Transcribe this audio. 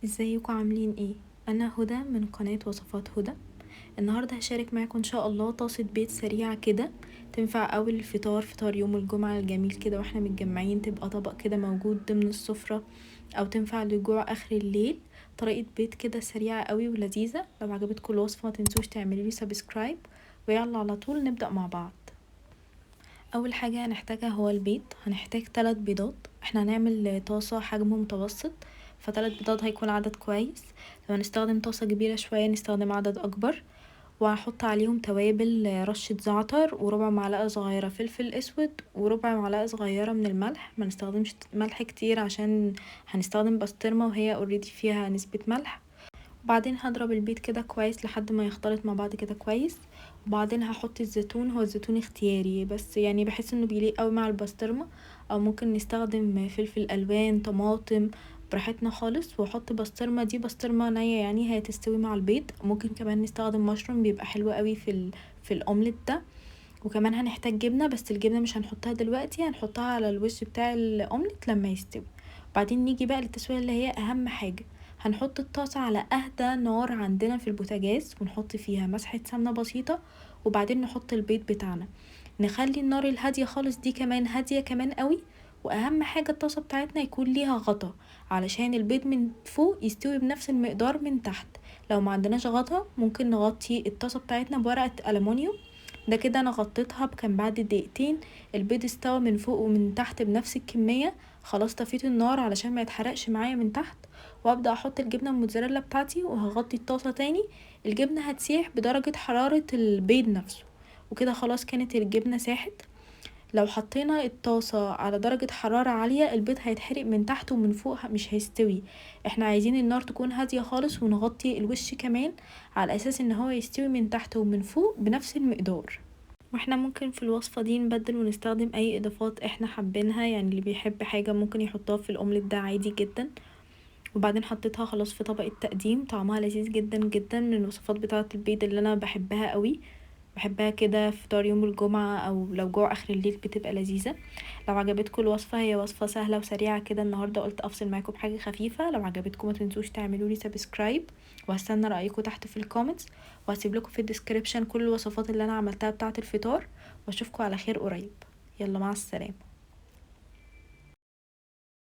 ازيكم عاملين ايه؟ انا هدى من قناة وصفات هدى. النهاردة هشارك معاكم ان شاء الله طاسة بيض سريعة كده، تنفع اول الفطار، فطار يوم الجمعة الجميل كده واحنا متجمعين، تبقى طبق كده موجود ضمن السفرة، او تنفع للجوع اخر الليل. طريقة بيض كده سريعة قوي ولذيذة. لو عجبتكم الوصفة ما تنسوش تعملوا لي subscribe، ويلا على طول نبدأ مع بعض. اول حاجة هنحتاجها هو البيض. هنحتاج 3 بيضات. احنا هنعمل طاسة حجم متوسط، ف3 بيضات هيكون عدد كويس. لو هنستخدم طاسة كبيرة شوية نستخدم عدد اكبر. وهحط عليهم توابل، رشة زعتر وربع معلقة صغيرة فلفل اسود وربع معلقة صغيرة من الملح. ما نستخدمش ملح كتير عشان هنستخدم بسطرمة وهي already فيها نسبة ملح. وبعدين هضرب البيض كده كويس لحد ما يختلط مع بعض كده كويس. وبعدين هحط الزيتون، هو الزيتون اختياري بس بحس انه بيليق قوي مع البسطرمة، او ممكن نستخدم فلفل الوان، طماطم، براحتنا خالص. واحط بسطرمة، دي بسطرمة نية هي تستوي مع البيض. ممكن كمان نستخدم مشروم، بيبقى حلو قوي في الاومليت ده. وكمان هنحتاج جبنة، بس الجبنة مش هنحطها دلوقتي، هنحطها على الوش بتاع الاومليت لما يستوي. بعدين نيجي بقى للتسوية اللي هي اهم حاجة. هنحط الطاسة على اهدى نار عندنا في البوتاجاز، ونحط فيها مسحة سمنة بسيطة، وبعدين نحط البيض بتاعنا. نخلي النار الهادية خالص دي كمان هادية كمان قوي. واهم حاجة الطاسة بتاعتنا يكون ليها غطا علشان البيض من فوق يستوي بنفس المقدار من تحت. لو ما عندناش غطا ممكن نغطي الطاسة بتاعتنا بورقة ألمونيوم. ده كده انا غطيتها، كان بعد دقيقتين البيض استوى من فوق ومن تحت بنفس الكمية. خلاص طفيت النار علشان ما يتحرقش معايا من تحت، وابدا احط الجبنة الموتزاريلا بتاعتي وهغطي الطاسة تاني. الجبنة هتسيح بدرجة حرارة البيض نفسه، وكده خلاص كانت الجبنة ساحت. لو حطينا الطاسة على درجة حرارة عالية البيض هيتحرق من تحت ومن فوق مش هيستوي. احنا عايزين النار تكون هادية خالص، ونغطي الوش كمان على اساس ان هو يستوي من تحت ومن فوق بنفس المقدار. واحنا ممكن في الوصفة دي نبدل ونستخدم اي اضافات احنا حابينها، اللي بيحب حاجة ممكن يحطها في الاومليت ده عادي جدا. وبعدين حطيتها خلاص في طبق التقديم. طعمها لذيذ جدا جدا، من الوصفات بتاعة البيض اللي انا بحبها قوي، بحبها كده فطار يوم الجمعة او لو جوع اخر الليل بتبقى لذيذة. لو عجبتكم الوصفة، هي وصفة سهلة وسريعة كده، النهاردة قلت افصل معاكم بحاجة خفيفة. لو عجبتكم ما تنسوش تعملوا لي subscribe، وهستنى رأيكم تحت في ال comments، وهسيب لكم في ال description كل الوصفات اللي انا عملتها بتاعة الفطار. واشوفكم على خير قريب. يلا مع السلامة.